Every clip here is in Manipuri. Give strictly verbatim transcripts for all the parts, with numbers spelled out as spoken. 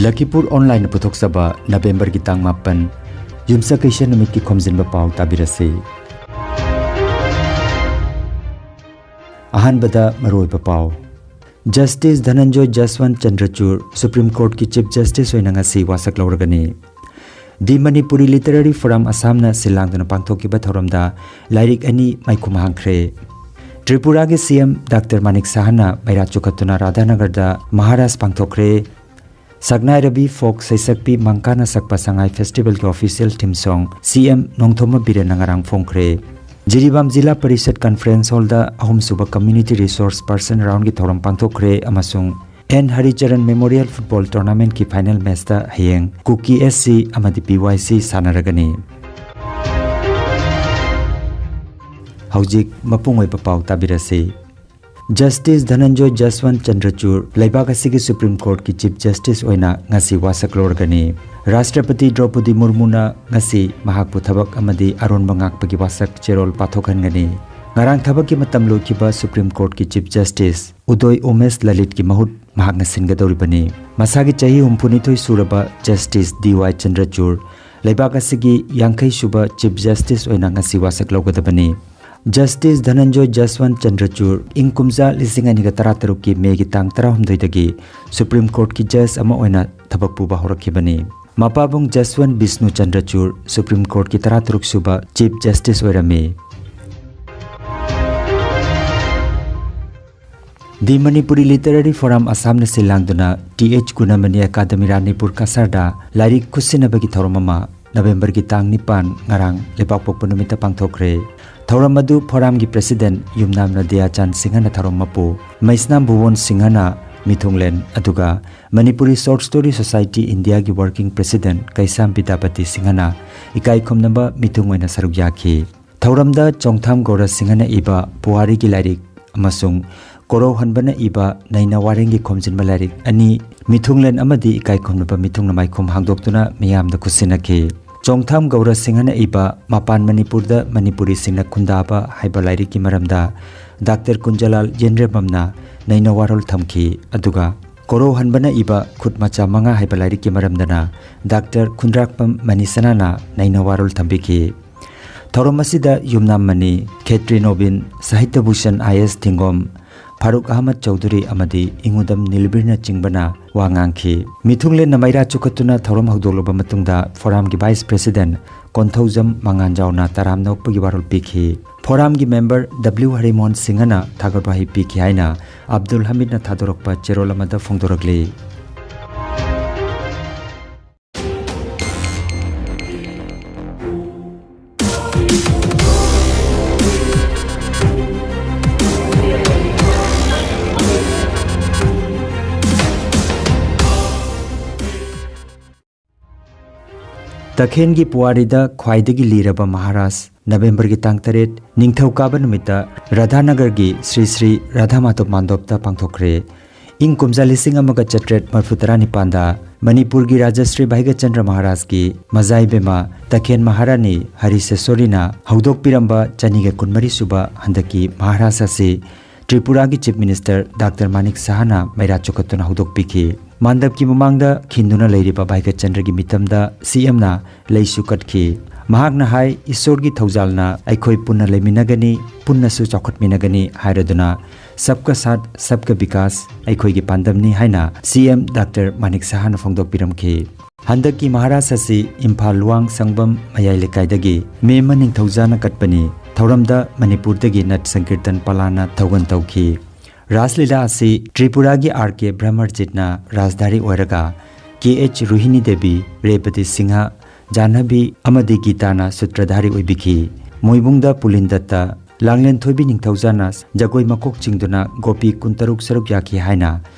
ꯂꯈꯤꯄꯨꯔ ꯑꯣꯟꯂꯥꯏꯟꯅ ꯄꯨꯊꯣꯛꯆꯕ ꯅꯕꯦꯝꯕꯔꯒꯤ ꯇꯥꯡ ꯃꯥꯄꯟ, ꯌꯨꯝꯁꯀꯩꯁ ꯅꯨꯃꯤꯠꯀꯤ ꯈꯣꯝꯖꯤꯟꯕ ꯄꯥꯎ ꯇꯥꯕꯤꯔꯁꯤ꯫ ꯑꯍꯥꯟꯕꯗ ꯃꯔꯨꯑꯣꯏꯕ ꯄꯥꯎ꯫ ꯖꯁꯇꯤꯁ ꯙꯅꯟꯖꯣꯏ ꯖꯁꯋꯟꯠ ꯆꯟꯗ꯭ꯔꯆꯨꯔ ꯁꯨꯄ꯭ꯔꯤꯝ ꯀꯣꯔꯠꯀꯤ ꯆꯤꯐ ꯖꯁꯇꯤꯁ ꯑꯣꯏꯅ ꯉꯁꯤ ꯋꯥꯁꯛ ꯂꯧꯔꯒꯅꯤ꯫ ꯗꯤ ꯃꯅꯤꯄꯨꯔꯤ ꯂꯤꯇꯔꯦꯔꯤ ꯐꯣꯔꯝ ꯑꯁꯥꯝꯅ ꯁꯤꯜ ꯂꯥꯡꯗꯨꯅ ꯄꯥꯡꯊꯣꯛꯈꯤꯕ ꯊꯧꯔꯝꯗ ꯂꯥꯏꯔꯤꯛ ꯑꯅꯤ ꯃꯥꯏꯈꯨꯝ ꯍꯥꯡꯈ꯭ꯔꯦ꯫ ꯇ꯭ꯔꯤꯄꯨꯔꯥꯒꯤ ꯁꯤ ꯑꯦꯝ ꯗꯥꯛꯇꯔ ꯃꯥꯅꯤꯛ ꯁꯍꯥꯅ ꯃꯩꯔꯥ ꯆꯨꯈꯠꯇꯨꯅ ꯔꯥꯙꯥꯅꯒꯔꯗ ꯃꯍꯥꯔꯥꯖ ꯄꯥꯡꯊꯣꯛꯈ꯭ꯔꯦ꯫ ꯁꯛꯅꯥꯏꯔꯕꯤ ꯐꯣꯛ ꯁꯩꯁꯛꯄꯤ ꯃꯪꯀꯥꯅ ꯁꯛꯄ ꯁꯉꯥꯏ ꯐꯦꯁꯇꯤꯚꯦꯜꯒꯤ ꯑꯣꯐꯤꯁꯤꯌꯦꯜ ꯊꯤꯝ ꯁꯣꯡ ꯁꯤ ꯑꯦꯝ ꯅꯣꯡꯊꯣꯝꯕ ꯕꯤꯔꯦꯟꯅ ꯉꯔꯥꯡ ꯐꯣꯡꯈ꯭ꯔꯦ꯫ ꯖꯤꯔꯤꯕꯥꯝ ꯖꯤꯂꯥ ꯄꯔꯤꯁꯠ ꯀꯟꯐꯔꯦꯟꯁ ꯍꯣꯜꯗ ꯑꯍꯨꯝꯁꯨꯕ ꯀꯝꯃ꯭ꯌꯨꯅꯤꯇꯤ ꯔꯤꯁꯣꯔꯁ ꯄꯔꯁꯟ ꯔꯥꯎꯟꯒꯤ ꯊꯧꯔꯝ ꯄꯥꯡꯊꯣꯛꯈ꯭ꯔꯦ ꯑꯃꯁꯨꯡ and Harichuran memorial football ꯇꯣꯔꯅꯥꯃꯦꯟꯠꯀꯤ final ꯃꯦꯆꯇ ꯍꯌꯦꯡ ꯀꯨꯀꯤ ꯑꯦꯁ ꯁꯤ ꯑꯃꯗꯤ ꯄꯤ ꯋꯥꯏ ꯁꯤ ꯁꯥꯟꯅꯔꯒꯅꯤ꯫ ꯍꯧꯖꯤꯛ ꯃꯄꯨꯡ ꯑꯣꯏꯕ ꯄꯥꯎ ꯇꯥꯕꯤꯔꯁꯤ꯫ ꯖꯁꯇꯤꯁ ꯙꯅꯟꯖꯣꯏ ꯖꯁꯋꯟꯠ ꯆꯟꯗ꯭ꯔꯆꯨꯔ ꯂꯩꯕꯥꯛ ꯑꯁꯤꯒꯤ ꯁꯨꯄ꯭ꯔꯤꯝ ꯀꯣꯔꯠꯀꯤ ꯆꯤꯐ ꯖꯁꯇꯤꯁ ꯑꯣꯏꯅ ꯉꯁꯤ ꯋꯥꯁꯛ ꯂꯧꯔꯒꯅꯤ꯫ ꯔꯥꯁꯇ꯭ꯔꯄꯇꯤ ꯗ꯭ꯔꯧꯄꯗꯤ ꯃꯨꯔꯃꯨꯅ ꯉꯁꯤ ꯃꯍꯥꯛꯄꯨ ꯊꯕꯛ ꯑꯃꯗꯤ ꯑꯔꯣꯟꯕ ꯉꯥꯛꯄꯒꯤ ꯋꯥꯁꯛ ꯆꯦꯔꯣꯜ ꯄꯥꯊꯣꯛꯍꯟꯒꯅꯤ꯫ ꯉꯔꯥꯡ ꯊꯕꯛꯀꯤ ꯃꯇꯝ ꯂꯣꯏꯈꯤꯕ ꯁꯨꯄ꯭ꯔꯤꯝ ꯀꯣꯔꯠꯀꯤ ꯆꯤꯐ ꯖꯁꯇꯤꯁ ꯎꯗꯣꯏ ꯎꯃꯦꯁ ꯂꯂꯤꯠꯀꯤ ꯃꯍꯨꯠ ꯃꯍꯥꯛꯅ ꯁꯤꯟꯒꯗꯧꯔꯤꯕꯅꯤ꯫ ꯃꯁꯥꯒꯤ ꯆꯍꯤ ꯍꯨꯝꯐꯨꯅꯤꯊꯣꯏ ꯁꯨꯔꯕ ꯖꯁꯇꯤꯁ ꯗꯤ ꯋꯥꯏ ꯆꯟꯗ꯭ꯔꯆꯨꯔ ꯂꯩꯕꯥꯛ ꯑꯁꯤꯒꯤ ꯌꯥꯡꯈꯩ ꯁꯨꯕ ꯆꯤꯐ ꯖꯁꯇꯤꯁ ꯑꯣꯏꯅ ꯉꯁꯤ ꯋꯥꯁꯛ ꯂꯧꯒꯗꯕꯅꯤ꯫ ꯖꯁꯇꯤꯁ ꯙꯅꯟꯖꯣꯏ ꯖꯁꯋꯟꯠ ꯆꯟꯗ꯭ꯔꯆꯨꯔ ꯏꯪ ꯀꯨꯝꯖꯥ ꯂꯤꯁꯤꯡ ꯑꯅꯤꯒ ꯇꯔꯥꯇꯔꯨꯛꯀꯤ ꯃꯦꯒꯤ ꯇꯥꯡ ꯇꯔꯥꯍꯨꯝꯗꯣꯏꯗꯒꯤ ꯁꯨꯄ꯭ꯔꯤꯝ ꯀꯣꯔꯠꯀꯤ ꯖꯖ ꯑꯃ ꯑꯣꯏꯅ ꯊꯕꯛ ꯄꯨꯕ ꯍꯧꯔꯛꯈꯤꯕꯅꯤ꯫ ꯃꯄꯥꯕꯨꯡ ꯖꯁꯋꯟꯠ ꯕꯤꯁꯅꯨ ꯆꯟꯗ꯭ꯔꯆꯨꯔ ꯁꯨꯄ꯭ꯔꯤꯝ ꯀꯣꯔꯠꯀꯤ ꯇꯔꯥꯇꯔꯨꯛ ꯁꯨꯕ ꯆꯤꯐ ꯖꯁꯇꯤꯁ ꯑꯣꯏꯔꯝꯃꯤ꯫ ꯗꯤ ꯃꯅꯤꯄꯨꯔꯤ ꯂꯤꯇꯔꯦꯔꯤ ꯐꯣꯔꯝ ꯑꯁꯥꯝꯅ ꯁꯤꯜ ꯂꯥꯡꯗꯨꯅ ꯇꯤ ꯑꯩꯆ ꯒꯨꯅꯃꯅꯤ ꯑꯦꯀꯥꯗꯃꯤ ꯔꯥꯅꯤꯄꯨꯔ ꯀꯁꯥꯔꯗ ꯂꯥꯏꯔꯤꯛ ꯈꯨꯠꯁꯤꯟꯅꯕꯒꯤ ꯊꯧꯔꯝ ꯑꯃ ꯅꯕꯦꯝꯕꯔꯒꯤ ꯇꯥꯡ ꯅꯤꯄꯥꯟ, ꯉꯔꯥꯡ ꯂꯩꯕꯥꯛꯄꯣꯛꯄ ꯅꯨꯃꯤꯠꯇ ꯄꯥꯡꯊꯣꯛꯈ꯭ꯔꯦ꯫ ꯊꯧꯔꯝ ꯑꯗꯨ ꯐꯣꯔꯝꯒꯤ ꯄ꯭ꯔꯦꯁꯤꯗꯦꯟꯠ ꯌꯨꯝꯅꯥꯝ ꯅꯗꯤꯌꯥꯆꯥꯟ ꯁꯤꯡꯍꯅ ꯊꯧꯔꯝ ꯃꯄꯨ, ꯃꯩꯁꯅꯥꯝ ꯚꯨꯕꯣꯟ ꯁꯤꯡꯍꯅ ꯃꯤꯊꯨꯡꯂꯦꯟ, ꯑꯗꯨꯒ ꯃꯅꯤꯄꯨꯔꯤ ꯁꯣꯔꯠ ꯁ꯭ꯇꯣꯔꯤ ꯁꯣꯁꯥꯏꯇꯤ ꯏꯟꯗꯤꯌꯥꯒꯤ ꯋꯥꯔꯀꯤꯡ ꯄ꯭ꯔꯦꯁꯤꯗꯦꯟꯠ ꯀꯩꯁꯥꯝ ꯕꯤꯗ꯭ꯌꯥꯄꯇꯤ ꯁꯤꯡꯍꯅ ꯏꯀꯥꯏ ꯈꯨꯝꯅꯕ ꯃꯤꯊꯨꯡ ꯑꯣꯏꯅ ꯁꯔꯨꯛ ꯌꯥꯈꯤ꯫ ꯊꯧꯔꯝꯗ ꯆꯣꯡꯊꯥꯝ ꯒꯧꯔ ꯁꯤꯡꯍꯅ ꯏꯕ ꯄꯨꯋꯥꯔꯤꯒꯤ ꯂꯥꯏꯔꯤꯛ ꯑꯃꯁꯨꯡ ꯀꯣꯔꯧ ꯍꯟꯕꯅ ꯏꯕ ꯅꯩꯅ ꯋꯥꯔꯦꯡꯒꯤ ꯈꯣꯝꯖꯤꯟꯕ ꯂꯥꯏꯔꯤꯛ ꯑꯅꯤ ꯃꯤꯊꯨꯡꯂꯦꯟ ꯑꯃꯗꯤ ꯏꯀꯥꯏ ꯈꯨꯝꯅꯕ ꯃꯤꯊꯨꯡꯅ ꯃꯥꯏꯈꯨꯝ ꯍꯥꯡꯗꯣꯛꯇꯨꯅ ꯃꯤꯌꯥꯝꯗ ꯈꯨꯠꯁꯤꯟꯅꯈꯤ꯫ ꯆꯣꯡꯊꯥꯝ ꯒꯧꯔ ꯁꯤꯡꯍꯅ ꯏꯕ ꯃꯄꯥꯟ ꯃꯅꯤꯄꯨꯔꯗ ꯃꯅꯤꯄꯨꯔꯤꯁꯤꯡꯅ ꯈꯨꯟꯗꯥꯕ ꯍꯥꯏꯕ ꯂꯥꯏꯔꯤꯛꯀꯤ ꯃꯔꯝꯗ ꯗꯥꯛꯇꯔ ꯀꯨꯟꯖꯂꯥꯜ ꯌꯦꯟꯔꯦꯝꯕꯝꯅ ꯅꯩꯅ ꯋꯥꯔꯣꯜ ꯊꯝꯈꯤ꯫ ꯑꯗꯨꯒ ꯀꯣꯔꯧꯍꯟꯕꯅ ꯏꯕ ꯈꯨꯠ ꯃꯆꯥ ꯃꯉꯥ ꯍꯥꯏꯕ ꯂꯥꯏꯔꯤꯛꯀꯤ ꯃꯔꯝꯗꯅ ꯗꯥꯛꯇꯔ ꯈꯨꯟꯗ꯭ꯔꯥꯛꯄꯝ ꯃꯅꯤꯁꯅꯥꯅ ꯅꯩꯅ ꯋꯥꯔꯣꯜ ꯊꯝꯕꯤꯈꯤ꯫ ꯊꯧꯔꯝ ꯑꯁꯤꯗ ꯌꯨꯝꯅꯥꯝ ꯃꯅꯤ, ꯈꯦꯇ꯭ꯔꯤ ꯅꯣꯕꯤꯟ, ꯁꯥꯍꯤꯇ꯭ꯌ ꯚꯨꯁꯟ ꯑꯥꯏ ꯑꯦꯁ ꯊꯤꯡꯒꯣꯝ, ꯐꯥꯔꯨꯛ ꯑꯍꯃꯗ ꯆꯧꯙꯨꯔꯤ ꯑꯃꯗꯤ ꯏꯉꯨꯗꯝ ꯅꯤꯂꯕꯤꯔꯅꯆꯤꯡꯕꯅ ꯋꯥ ꯉꯥꯡꯈꯤ꯫ ꯃꯤꯊꯨꯡꯂꯦꯟꯅ ꯃꯩꯔꯥ ꯆꯨꯈꯠꯇꯨꯅ ꯊꯧꯔꯝ ꯍꯧꯗꯣꯛꯂꯕ ꯃꯇꯨꯡꯗ ꯐꯣꯔꯥꯝꯒꯤ ꯚꯥꯏꯁ ꯄ꯭ꯔꯦꯁꯤꯗꯦꯟ ꯀꯣꯟꯊꯧꯖꯝ ꯃꯉꯥꯟꯖꯥꯎꯅ ꯇꯔꯥꯝꯅ ꯑꯣꯛꯄꯒꯤ ꯋꯥꯔꯣꯜ ꯄꯤꯈꯤ꯫ ꯐꯣꯔꯥꯝꯒꯤ ꯃꯦꯝꯕꯔ ꯗꯕ꯭ꯂꯤꯎ ꯍꯔꯤꯃꯣꯍꯟ ꯁꯤꯡꯍꯅ ꯊꯥꯒꯠ ꯋꯥꯍꯩ ꯄꯤꯈꯤ ꯍꯥꯏꯅ ꯑꯕꯗꯨꯜ ꯍꯃꯤꯗꯅ ꯊꯥꯗꯣꯔꯛꯄ ꯆꯦꯔꯣꯜ ꯑꯃꯗ ꯐꯣꯡꯗꯣꯔꯛꯂꯤ꯫ ꯇꯈꯦꯟꯒꯤ ꯄꯨꯋꯥꯔꯤꯗ ꯈ꯭ꯋꯥꯏꯗꯒꯤ ꯂꯤꯔꯕ ꯃꯍꯥꯔꯥꯖ, ꯅꯕꯦꯝꯕꯔꯒꯤ ꯇꯥꯡ ꯇꯔꯦꯠ, ꯅꯤꯡꯊꯧꯀꯥꯕ ꯅꯨꯃꯤꯠꯇ ꯔꯥꯙꯥꯅꯒꯔꯒꯤ ꯁ꯭ꯔꯤ ꯁ꯭ꯔꯤ ꯔꯥꯙꯥ ꯃꯥꯙꯕ ꯃꯥꯟꯗꯣꯞꯇ ꯄꯥꯡꯊꯣꯛꯈ꯭ꯔꯦ꯫ ꯏꯪ ꯀꯨꯝꯖꯥ ꯂꯤꯁꯤꯡ ꯑꯃꯒ ꯆꯥꯇ꯭ꯔꯦꯠ ꯃꯔꯤꯐꯨ ꯇꯔꯥꯅꯤꯄꯥꯟꯗ ꯃꯅꯤꯄꯨꯔꯒꯤ ꯔꯥꯖꯁ꯭ꯔꯤ ꯚꯥꯏꯒꯆꯟꯗ꯭ꯔ ꯃꯍꯥꯔꯥꯖꯀꯤ ꯃꯖꯥꯏꯕꯦꯝꯃ ꯇꯈꯦꯟ ꯃꯍꯥꯔꯥꯅꯤ ꯍꯔꯤꯁꯦꯁꯣꯔꯤꯅ ꯍꯧꯗꯣꯛꯄꯤꯔꯝꯕ ꯆꯅꯤꯒ ꯀꯨꯟꯃꯔꯤ ꯁꯨꯕ ꯍꯟꯗꯛꯀꯤ ꯃꯍꯥꯔꯥꯖ ꯑꯁꯤ ꯇ꯭ꯔꯤꯄꯨꯔꯥꯒꯤ ꯆꯤꯐ ꯃꯤꯅꯤꯁꯇꯔ ꯗꯥꯛꯇꯔ ꯃꯥꯅꯤꯛ ꯁꯍꯥꯅ ꯃꯩꯔꯥ ꯆꯨꯈꯠꯇꯨꯅ ꯍꯧꯗꯣꯛꯄꯤꯈꯤ꯫ ꯃꯥꯟꯗꯞꯀꯤ ꯃꯃꯥꯡꯗ ꯈꯤꯟꯗꯨꯅ ꯂꯩꯔꯤꯕ ꯚꯥꯏꯒꯆꯟꯗ꯭ꯔꯒꯤ ꯃꯤꯇꯝꯗ ꯁꯤꯑꯦꯝꯅ ꯂꯩꯁꯨ ꯀꯠꯈꯤ꯫ ꯃꯍꯥꯛꯅ ꯍꯥꯏ, "ꯏꯁꯣꯔꯒꯤ ꯊꯧꯖꯥꯜꯅ ꯑꯩꯈꯣꯏ ꯄꯨꯟꯅ ꯂꯩꯃꯤꯟꯅꯒꯅꯤ, ꯄꯨꯟꯅꯁꯨ ꯆꯥꯎꯈꯠꯃꯤꯟꯅꯒꯅꯤ" ꯍꯥꯏꯔꯗꯨꯅ "ꯁꯕꯀꯥ ꯁꯥꯊ, ꯁꯕꯀꯥ ꯕꯤꯀꯥꯁ" ꯑꯩꯈꯣꯏꯒꯤ ꯄꯥꯟꯗꯝꯅꯤ ꯍꯥꯏꯅ ꯁꯤꯑꯦꯝ ꯗꯥꯛꯇꯔ ꯃꯥꯅꯤꯛ ꯁꯍꯥꯅ ꯐꯣꯡꯗꯣꯛꯄꯤꯔꯝꯈꯤ꯫ ꯍꯟꯗꯛꯀꯤ ꯃꯍꯥꯔꯥꯖ ꯑꯁꯤ ꯏꯝꯐꯥꯜ ꯂꯨꯋꯥꯡ ꯁꯪꯕꯝ ꯃꯌꯥꯏ ꯂꯩꯀꯥꯏꯗꯒꯤ ꯃꯦꯝꯃ ꯅꯤꯡꯊꯧꯖꯥꯅ ꯀꯠꯄꯅꯤ꯫ ꯊꯧꯔꯝꯗ ꯃꯅꯤꯄꯨꯔꯗꯒꯤ ꯅꯠ ꯁꯪꯀꯤꯔꯇꯟ ꯄꯂꯥꯅ ꯊꯧꯒꯜ ꯇꯧꯈꯤ꯫ ꯔꯥꯁ ꯂꯤꯂꯥ ꯑꯁꯤ ꯇ꯭ꯔꯤꯄꯨꯔꯥꯒꯤ ꯑꯥꯔ ꯀꯦ ꯕ꯭ꯔꯍꯃꯔꯖꯤꯠꯅ ꯔꯥꯖꯙꯥꯔꯤ ꯑꯣꯏꯔꯒ, ꯀꯦ ꯑꯩꯆ ꯔꯣꯍꯤꯅꯤ ꯗꯦꯕꯤ, ꯔꯦꯕꯇꯤ ꯁꯤꯡꯍ, ꯖꯥꯍꯅꯚꯤ ꯑꯃꯗꯤ ꯒꯤꯇꯥꯅ ꯁꯨꯇ꯭ꯔꯙꯥꯔꯤ ꯑꯣꯏꯕꯤꯈꯤ꯫ ꯃꯣꯏꯕꯨꯡꯗ ꯄꯨꯂꯤꯟ ꯗꯠꯇ, ꯂꯥꯡꯂꯦꯟ ꯊꯣꯏꯕꯤ ꯅꯤꯡꯊꯧꯖꯥꯅ ꯖꯒꯣꯏ ꯃꯀꯣꯛ ꯆꯤꯡꯗꯨꯅ ꯒꯣꯄꯤ ꯀꯨꯟꯇꯔꯨꯛ ꯁꯔꯨꯛ ꯌꯥꯈꯤ ꯍꯥꯏꯅ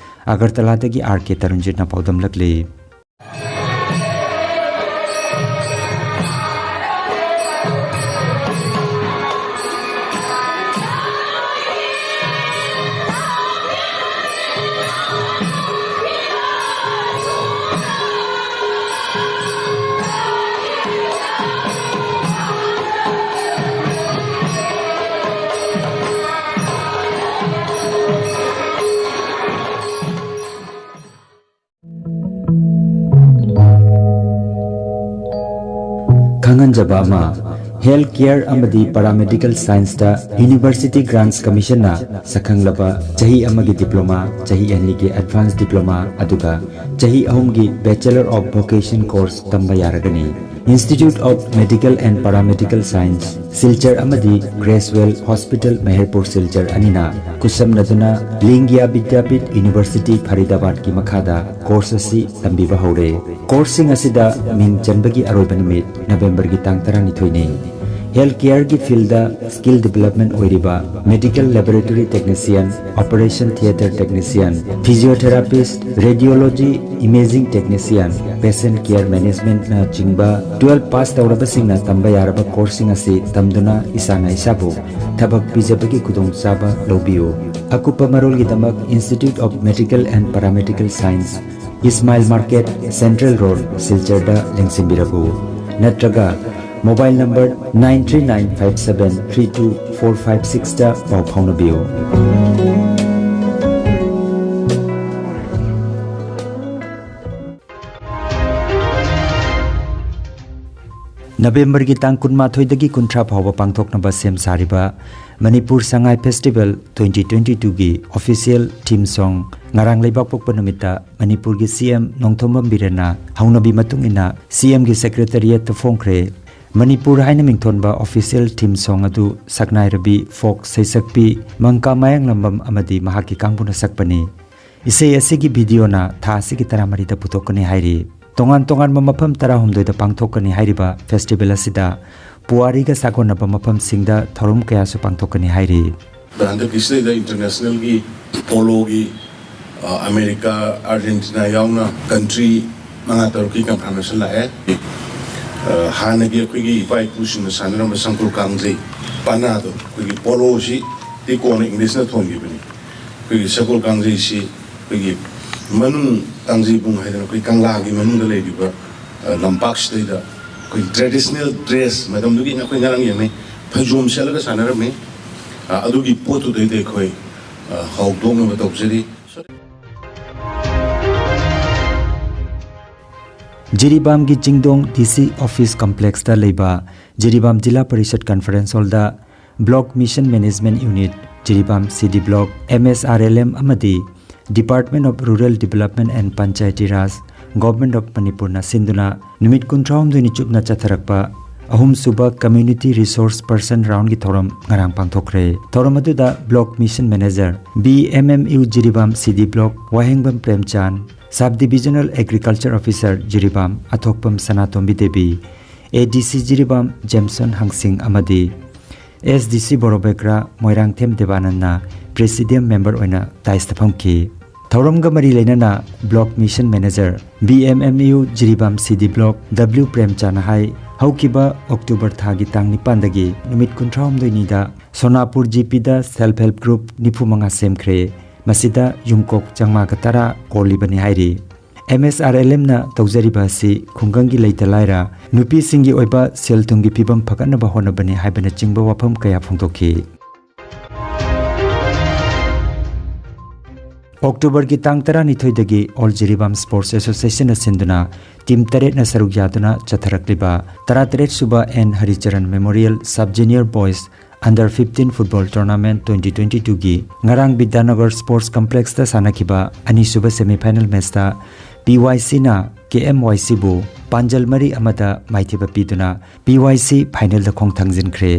ꯑꯒꯔꯇꯂꯥꯗꯒꯤ ꯑꯥꯔ ꯀꯦ ꯇꯔꯨꯟꯖꯤꯠꯅ ꯄꯥꯎꯗꯝꯂꯛꯂꯤ꯫ ꯈꯪꯍꯟꯖꯕ ꯑꯃ, ꯍꯦꯜꯊ ꯀꯦꯌꯔ ꯑꯃꯗꯤ ꯄꯥꯔꯥꯃꯦꯗꯤꯀꯦꯜ ꯁꯥꯏꯟꯁꯇ ꯌꯨꯅꯤꯚꯔꯁꯤꯇꯤ ꯒ꯭ꯔꯥꯟꯠꯁ ꯀꯃꯤꯁꯟꯅ ꯁꯛꯈꯪꯂꯕ ꯆꯍꯤ ꯑꯃꯒꯤ ꯗꯤꯄ꯭ꯂꯣꯃꯥ, ꯆꯍꯤ ꯑꯅꯤꯒꯤ ꯑꯦꯗꯚꯥꯟꯁ ꯗꯤꯄ꯭ꯂꯣꯃꯥ, ꯑꯗꯨꯒ ꯆꯍꯤ ꯑꯍꯨꯝꯒꯤ Bachelor of Vocation course ꯇꯝꯕ ꯌꯥꯔꯒꯅꯤ꯫ Institute of Medical and Paramedical Science, Silchar ꯑꯃꯗꯤ ꯒ꯭ꯔꯦꯁꯋꯦꯜ ꯍꯣꯁꯄꯤꯇꯥꯜ, ꯃꯦꯍꯔꯄꯨꯔ, ꯁꯤꯜꯆꯔ ꯑꯅꯤꯅ ꯈꯨꯠꯁꯝꯅꯗꯨꯅ ꯂꯤꯡꯒꯤꯌꯥ ꯕꯤꯗ꯭ꯌꯥꯄꯤꯊ ꯌꯨꯅꯤꯚꯔꯁꯤꯇꯤ, ꯐꯔꯤꯗꯥꯕꯥꯗꯀꯤ ꯃꯈꯥꯗ ꯀꯣꯔꯁ ꯑꯁꯤ ꯇꯝꯕꯤꯕ ꯍꯧꯔꯦ꯫ ꯀꯣꯔꯁꯁꯤꯡ ꯑꯁꯤꯗ ꯃꯤꯡ ꯆꯟꯕꯒꯤ ꯑꯔꯣꯏꯕ ꯅꯨꯃꯤꯠ ꯅꯕꯦꯝꯕꯔꯒꯤ ꯇꯥꯡ ꯇꯔꯥꯅꯤꯊꯣꯏꯅꯤ꯫ ꯍꯦꯜꯊ ꯀꯦꯌꯔꯒꯤ ꯐꯤꯜꯗ ꯁ꯭ꯀꯤꯜ ꯗꯤꯚꯦꯂꯞꯃꯦꯟ ꯑꯣꯏꯔꯤꯕ medical laboratory technician, operation theatre technician, physiotherapist, radiology, imaging technician, patient care managementꯅ ꯆꯤꯡꯕ ꯇꯨꯋꯦꯜꯐ ꯄꯥꯁ ꯇꯧꯔꯕꯁꯤꯡꯅ ꯇꯝꯕ ꯌꯥꯔꯕ ꯀꯣꯔꯁꯁꯤꯡ ꯑꯁꯤ ꯇꯝꯗꯨꯅ ꯏꯁꯥꯅ ꯏꯁꯥꯕꯨ ꯊꯕꯛ ꯄꯤꯖꯕꯒꯤ ꯈꯨꯗꯣꯡꯆꯥꯕ ꯂꯧꯕꯤꯌꯨ꯫ ꯑꯀꯨꯞꯄ ꯃꯔꯣꯜꯒꯤꯗꯃꯛ Institute of Medical and Paramedical Science, Ismail market, central road, ꯁꯤꯜꯆꯔꯗ ꯂꯦꯡꯁꯤꯟꯕꯤꯔꯛꯎ, ꯅꯠꯇ꯭ꯔꯒ mobile number nine three nine five seven three two four five sixꯇ ꯄꯥꯎ ꯐꯥꯎꯅꯕꯤꯌꯨ꯫ ꯅꯕꯦꯝꯕꯔꯒꯤ ꯇꯥꯡ ꯀꯨꯟꯃꯥꯊꯣꯏꯗꯒꯤ ꯀꯨꯟꯊ꯭ꯔꯥ ꯐꯥꯎꯕ ꯄꯥꯡꯊꯣꯛꯅꯕ ꯁꯦꯝ ꯁꯥꯔꯤꯕ Manipur Sangai festival twenty twenty twoꯒꯤ official theme song ꯉꯔꯥꯡ ꯂꯩꯕꯥꯛꯄꯣꯛꯄ ꯅꯨꯃꯤꯠꯇ ꯃꯅꯤꯄꯨꯔꯒꯤ C M ꯅꯣꯡꯊꯣꯝꯕꯝ ꯕꯤꯔꯦꯟꯅ ꯍꯧꯅꯕꯤ ꯃꯇꯨꯡ ꯏꯟꯅ C Mꯒꯤ ꯁꯦꯀ꯭ꯔꯦꯇꯔꯤꯌꯦꯠꯇ ꯐꯣꯡꯈ꯭ꯔꯦ꯫ ꯃꯅꯤꯄꯨꯔ ꯍꯥꯏꯅ ꯃꯤꯡꯊꯣꯟꯕ official theme song ꯑꯗꯨ ꯁꯛꯅꯥꯏꯔꯕꯤ ꯐꯣꯛ ꯁꯩꯁꯛꯄꯤ ꯃꯪꯀꯥ ꯃꯌꯥꯡꯂꯝꯕꯝ ꯑꯃꯗꯤ ꯃꯍꯥꯛꯀꯤ ꯀꯥꯡꯕꯨꯅ ꯁꯛꯄꯅꯤ꯫ ꯏꯁꯩ ꯑꯁꯤꯒꯤ ꯚꯤꯗꯤꯑꯣꯅ ꯊꯥ ꯑꯁꯤꯒꯤ ꯇꯔꯥꯃꯔꯤꯗ ꯄꯨꯊꯣꯛꯀꯅꯤ ꯍꯥꯏꯔꯤ꯫ ꯇꯣꯉꯥꯟ ꯇꯣꯉꯥꯟꯕ ꯃꯐꯝ ꯇꯔꯥꯍꯨꯝꯗꯣꯏꯗ ꯄꯥꯡꯊꯣꯛꯀꯅꯤ ꯍꯥꯏꯔꯤꯕ ꯐꯦꯁꯇꯤꯚꯦꯜ ꯑꯁꯤꯗ ꯄꯨꯋꯥꯔꯤꯒ ꯁꯥꯒꯣꯟꯅꯕ ꯃꯐꯝꯁꯤꯡꯗ ꯊꯧꯔꯝ ꯀꯌꯥꯁꯨ ꯄꯥꯡꯊꯣꯛꯀꯅꯤ ꯍꯥꯏꯔꯤ꯫ ꯑꯗ ꯍꯟꯗꯛꯀꯤꯁꯤꯗꯩꯗ ꯏꯟꯇꯔꯅꯦꯁꯅꯦꯜꯒꯤ ꯄꯣꯂꯣꯒꯤ, ꯑ, ꯑꯃꯦꯔꯤꯀꯥ, ꯑꯥꯔꯖꯦꯟꯇꯤꯅꯥ ꯌꯥꯎꯅ ꯀꯟꯇ꯭ꯔꯤ ꯃꯉꯥ ꯇꯔꯨꯛꯀꯤ ꯀꯟꯐꯥꯔꯃꯦꯁꯟ ꯂꯥꯛꯑꯦ꯫ ꯑ, ꯍꯥꯟꯅꯒꯤ ꯑꯩꯈꯣꯏꯒꯤ ꯏꯄꯥ ꯏꯄꯨꯁꯤꯡꯅ ꯁꯥꯟꯅꯔꯝꯕ ꯁꯪꯀꯨꯜ ꯀꯥꯡꯖꯩ ꯄꯅꯥꯗꯣ, ꯑꯩꯈꯣꯏꯒꯤ ꯄꯣꯂꯣꯁꯤꯗꯤ ꯀꯣꯟꯅ ꯏꯪꯂꯤꯁꯅ ꯊꯣꯟꯈꯤꯕꯅꯤ꯫ ꯑꯩꯈꯣꯏꯒꯤ ꯁꯒꯣꯜ ꯀꯥꯡꯖꯩꯁꯤ ꯑꯩꯈꯣꯏꯒꯤ ꯃꯅꯨꯡ, ꯀꯥꯡꯖꯩꯕꯨꯡ ꯍꯥꯏꯗꯅ ꯑꯩꯈꯣꯏ ꯀꯪꯂꯥꯒꯤ ꯃꯅꯨꯡꯗ ꯂꯩꯔꯤꯕ, ꯑ, ꯂꯝꯄꯥꯛꯁꯤꯗꯩꯗ ꯑꯩꯈꯣꯏ ꯇ꯭ꯔꯦꯗꯤꯁꯅꯦꯜ ꯗ꯭ꯔꯦꯁ, ꯃꯇꯝꯗꯨꯒꯤ ꯑꯩꯈꯣꯏ ꯉꯔꯥꯡ ꯌꯦꯡꯅꯩ, ꯐꯩꯖꯣꯝ ꯁꯦꯠꯂꯒ ꯁꯥꯟꯅꯔꯝꯃꯤ꯫ ꯑ, ꯑꯗꯨꯒꯤ ꯄꯣꯠꯇꯨꯗꯩꯗ ꯑꯩꯈꯣꯏ, ꯑ, ꯍꯧꯗꯣꯛꯅꯕ ꯇꯧꯖꯔꯤ꯫ ꯖꯤꯔꯤꯕꯥꯝꯒꯤ ꯆꯤꯡꯗꯣꯡ ꯗꯤ ꯁꯤ ꯑꯣꯐꯤꯁ ꯀꯝꯄ꯭ꯂꯦꯛꯁꯇ ꯂꯩꯕ ꯖꯤꯔꯤꯕꯥꯝ ꯖꯤꯂꯥ ꯄꯔꯤꯁꯠ ꯀꯟꯐꯔꯦꯟꯁ ꯍꯣꯜꯗ block mission management unit, Jiribam C D block, M ꯑꯦꯁ ꯑꯥꯔ ꯑꯦꯜ ꯑꯦꯝ ꯑꯃꯗꯤ Department of Rural Development and Panchayati Raj, Government of ꯃꯅꯤꯄꯨꯔꯅ ꯁꯤꯟꯗꯨꯅ ꯅꯨꯃꯤꯠ ꯀꯨꯟꯊ꯭ꯔꯥꯍꯨꯝꯗꯣꯏꯅꯤ ꯆꯨꯞꯅ ꯆꯠꯊꯔꯛꯄ ꯑꯍꯨꯝꯁꯨꯕ ꯀꯝꯃ꯭ꯌꯨꯅꯤꯇꯤ ꯔꯤꯁꯣꯔꯁ ꯄꯔꯁꯟ ꯔꯥꯎꯟꯒꯤ ꯊꯧꯔꯝ ꯉꯔꯥꯡ ꯄꯥꯡꯊꯣꯛꯈ꯭ꯔꯦ꯫ ꯊꯧꯔꯝ ꯑꯗꯨꯗ block mission manager, B M M U Jiribam C D block, Wahengbam Premchand, sub divisional agriculture officer Jiribam Athokpam Sanatombi Devi, ꯑꯦ ꯗꯤ ꯁꯤ ꯖꯤꯔꯤꯕꯥꯝ ꯖꯦꯝꯁꯟ ꯍꯪꯁꯤꯡ ꯑꯃꯗꯤ ꯑꯦꯁ ꯗꯤ ꯁꯤ ꯕꯣꯔꯣꯕꯦꯀ꯭ꯔꯥ ꯃꯣꯏꯔꯥꯡꯊꯦꯝ ꯗꯦꯕꯥꯅꯟꯅ ꯄ꯭ꯔꯦꯁꯤꯗꯤꯌꯝ ꯃꯦꯝꯕꯔ ꯑꯣꯏꯅ ꯗꯥꯏꯁꯇ ꯐꯝꯈꯤ꯫ ꯊꯧꯔꯝꯒ ꯃꯔꯤ ꯂꯩꯅꯅ block mission manager, B M M U Jiribam C D block, W ꯄ꯭ꯔꯦꯝꯆꯥꯟꯅ ꯍꯥꯏ, ꯍꯧꯈꯤꯕ ꯑꯣꯛꯇꯣꯕꯔ ꯊꯥꯒꯤ ꯇꯥꯡ ꯅꯤꯄꯥꯟꯗꯒꯤ ꯅꯨꯃꯤꯠ ꯀꯨꯟꯊ꯭ꯔꯥꯍꯨꯝꯗꯣꯏꯅꯤꯗ ꯁꯣꯅꯥꯄꯨꯔ ꯖꯤ ꯄꯤꯗ ꯁꯦꯜꯐ ꯍꯦꯜꯞ ꯒ꯭ꯔꯨꯞ ꯅꯤꯐꯨ ꯃꯉꯥ ꯁꯦꯝꯈ꯭ꯔꯦ꯫ ꯃꯁꯤꯗ ꯌꯨꯝꯀꯣꯛ ꯆꯥꯝꯃꯉꯥꯒ ꯇꯔꯥ ꯀꯣꯜꯂꯤꯕꯅꯤ ꯍꯥꯏꯔꯤ꯫ ꯑꯦꯝ ꯑꯦꯁ ꯑꯥꯔ ꯑꯦꯜ ꯑꯦꯝꯅ ꯇꯧꯖꯔꯤꯕ ꯑꯁꯤ ꯈꯨꯡꯒꯪꯒꯤ ꯂꯩꯇ ꯂꯥꯏꯔ, ꯅꯨꯄꯤꯁꯤꯡꯒꯤ ꯑꯣꯏꯕ ꯁꯦꯜ ꯊꯨꯝꯒꯤ ꯐꯤꯕꯝ ꯐꯒꯠꯅꯕ ꯍꯣꯠꯅꯕꯅꯤ ꯍꯥꯏꯕꯅꯆꯤꯡꯕ ꯋꯥꯐꯝ ꯀꯌꯥ ꯐꯣꯡꯗꯣꯛꯈꯤ꯫ ꯑꯣꯛꯇꯣꯕꯔꯒꯤ ꯇꯥꯡ ꯇꯔꯥꯅꯤꯊꯣꯏꯗꯒꯤ ꯑꯣꯜ ꯖꯤꯔꯤꯕꯥꯝ ꯁ꯭ꯄꯣꯔꯠꯁ ꯑꯦꯁꯣꯁꯤꯌꯦꯁꯟꯅ ꯁꯤꯟꯗꯨꯅ ꯇꯤꯝ ꯇꯔꯦꯠꯅ ꯁꯔꯨꯛ ꯌꯥꯗꯨꯅ ꯆꯠꯊꯔꯛꯂꯤꯕ ꯇꯔꯥꯇꯔꯦꯠ ꯁꯨꯕ N Harichuran memorial sub junior boys under fifteen football tournament twenty twenty ꯇꯨꯒꯤ ꯉꯔꯥꯡ ꯕꯤꯗ꯭ꯌꯥꯅꯒꯔ ꯁ꯭ꯄꯣꯔꯠꯁ ꯀꯝꯄ꯭ꯂꯦꯛꯁꯇ ꯁꯥꯟꯅꯈꯤꯕ ꯑꯅꯤꯁꯨꯕ ꯁꯦꯃꯤꯐꯥꯏꯅꯦꯜ ꯃꯦꯆꯇ ꯄꯤ ꯋꯥꯏ ꯁꯤꯅ ꯀꯦ ꯑꯦꯝ ꯋꯥꯏ ꯁꯤꯕꯨ ꯄꯥꯟꯖꯜ ꯃꯔꯤ ꯑꯃꯗ ꯃꯥꯏꯊꯤꯕ ꯄꯤꯗꯨꯅ ꯄꯤ ꯋꯥꯏ ꯁꯤ ꯐꯥꯏꯅꯦꯜꯗ ꯈꯣꯡ ꯊꯥꯡꯖꯤꯟꯈ꯭ꯔꯦ꯫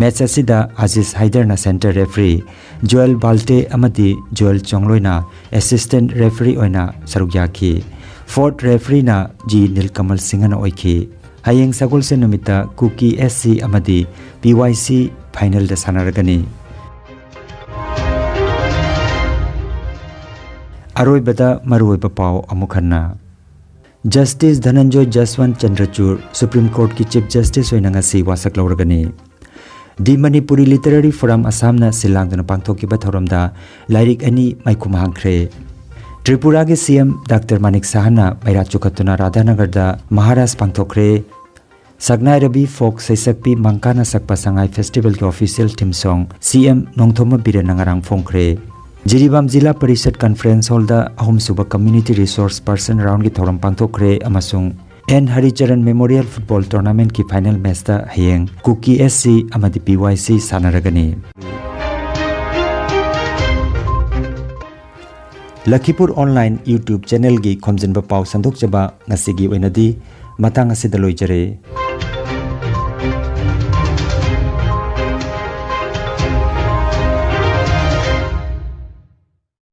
ꯃꯦꯆ ꯑꯁꯤꯗ ꯑꯖꯤꯁ ꯍꯥꯏꯗꯔꯅ ꯁꯦꯟꯇꯔ ꯔꯦꯐ꯭ꯔꯤ, ꯖꯣꯌꯦꯜ ꯕꯥꯜꯇꯦ ꯑꯃꯗꯤ ꯖꯣꯌꯦꯜ ꯆꯣꯡꯂꯣꯏꯅ ꯑꯦꯁꯤꯁꯇꯦꯟꯠ ꯔꯦꯐ꯭ꯔꯤ ꯑꯣꯏꯅ ꯁꯔꯨꯛ ꯌꯥꯈꯤ꯫ ꯐꯣꯔꯠ ꯔꯦꯐ꯭ꯔꯤꯅ ꯖꯤ ꯅꯤꯜꯀꯃꯜ ꯁꯤꯡꯍꯅ ꯑꯣꯏꯈꯤ꯫ ꯍꯌꯦꯡ ꯁꯒꯣꯜꯁꯦꯟ ꯅꯨꯃꯤꯠꯇ ꯀꯨꯀꯤ ꯑꯦꯁ ꯁꯤ ꯑꯃꯗꯤ ꯄꯤ ꯋꯥꯏ ꯁꯤ ꯐꯥꯏꯅꯦꯜꯗ ꯁꯥꯟꯅꯔꯒꯅꯤ꯫ ꯑꯔꯣꯏꯕꯗ ꯃꯔꯨꯑꯣꯏꯕ ꯄꯥꯎ ꯑꯃꯨꯛ ꯍꯟꯅ꯫ ꯖꯁꯇꯤꯁ ꯙꯅꯟꯖꯣꯏ ꯖꯁꯋꯟꯠ ꯆꯟꯗ꯭ꯔꯆꯨꯔ ꯁꯨꯄ꯭ꯔꯤꯝ ꯀꯣꯔꯠꯀꯤ ꯆꯤꯐ ꯖꯁꯇꯤꯁ ꯑꯣꯏꯅ ꯉꯁꯤ ꯋꯥꯁꯛ ꯂꯧꯔꯒꯅꯤ꯫ ꯗꯤ ꯃꯅꯤꯄꯨꯔꯤ ꯂꯤꯇꯔꯦꯔꯤ ꯐꯣꯔꯝ ꯑꯁꯥꯝꯅ ꯁꯤꯜ ꯂꯥꯡꯗꯨꯅ ꯄꯥꯡꯊꯣꯛꯈꯤꯕ ꯊꯧꯔꯝꯗ ꯂꯥꯏꯔꯤꯛ ꯑꯅꯤ ꯃꯥꯏꯈꯨꯝ ꯍꯥꯡꯈ꯭ꯔꯦ꯫ ꯇ꯭ꯔꯤꯄꯨꯔꯥꯒꯤ ꯁꯤ ꯑꯦꯝ ꯗꯥꯛꯇꯔ ꯃꯥꯅꯤꯛ ꯁꯍꯥꯅ ꯃꯩꯔꯥ ꯆꯨꯈꯠꯇꯨꯅ ꯔꯥꯙꯥꯅꯒꯔꯗ ꯃꯍꯥꯔꯥꯖ ꯄꯥꯡꯊꯣꯛꯈ꯭ꯔꯦ꯫ ꯁꯛꯅꯥꯏꯔꯕꯤ ꯐꯣꯛ ꯁꯩꯁꯛꯄꯤ ꯃꯪꯀꯥꯅ ꯁꯛꯄ ꯁꯉꯥꯏ ꯐꯦꯁꯇꯤꯚꯦꯜꯒꯤ ꯑꯣꯐꯤꯁꯤꯌꯦꯜ ꯊꯤꯝ ꯁꯣꯡ ꯁꯤ ꯑꯦꯝ ꯅꯣꯡꯊꯣꯝꯕꯝ ꯕꯤꯔꯦꯟꯅ ꯉꯔꯥꯡ ꯐꯣꯡꯈ꯭ꯔꯦ꯫ ꯖꯤꯔꯤꯕꯥꯝ ꯖꯤꯂꯥ ꯄꯔꯤꯁꯠ ꯀꯟꯐꯔꯦꯟꯁ ꯍꯣꯜꯗ ꯑꯍꯨꯝꯁꯨꯕ ꯀꯝꯃ꯭ꯌꯨꯅꯤꯇꯤ ꯔꯤꯁꯣꯔꯁ ꯄꯔꯁꯟ ꯔꯥꯎꯟꯒꯤ ꯊꯧꯔꯝ ꯄꯥꯡꯊꯣꯛꯈ꯭ꯔꯦ ꯑꯃꯁꯨꯡ and Harichuran memorial football ꯇꯣꯔꯅꯥꯃꯦꯟꯠꯀꯤ final ꯃꯦꯆꯇ ꯍꯌꯦꯡ ꯀꯨꯀꯤ ꯑꯦꯁ ꯁꯤ ꯑꯃꯗꯤ ꯄꯤ ꯋꯥꯏ ꯁꯤ ꯁꯥꯟꯅꯔꯒꯅꯤ꯫ ꯂꯈꯤꯄꯨꯔ ꯑꯣꯟꯂꯥꯏꯟ YouTube ꯆꯦꯅꯦꯜꯒꯤ ꯈꯣꯝꯖꯤꯟꯕ ꯄꯥꯎ ꯁꯟꯗꯣꯛꯆꯕ ꯉꯁꯤꯒꯤ ꯑꯣꯏꯅꯗꯤ ꯃꯇꯥꯡ ꯑꯁꯤꯗ ꯂꯣꯏꯖꯔꯦ꯫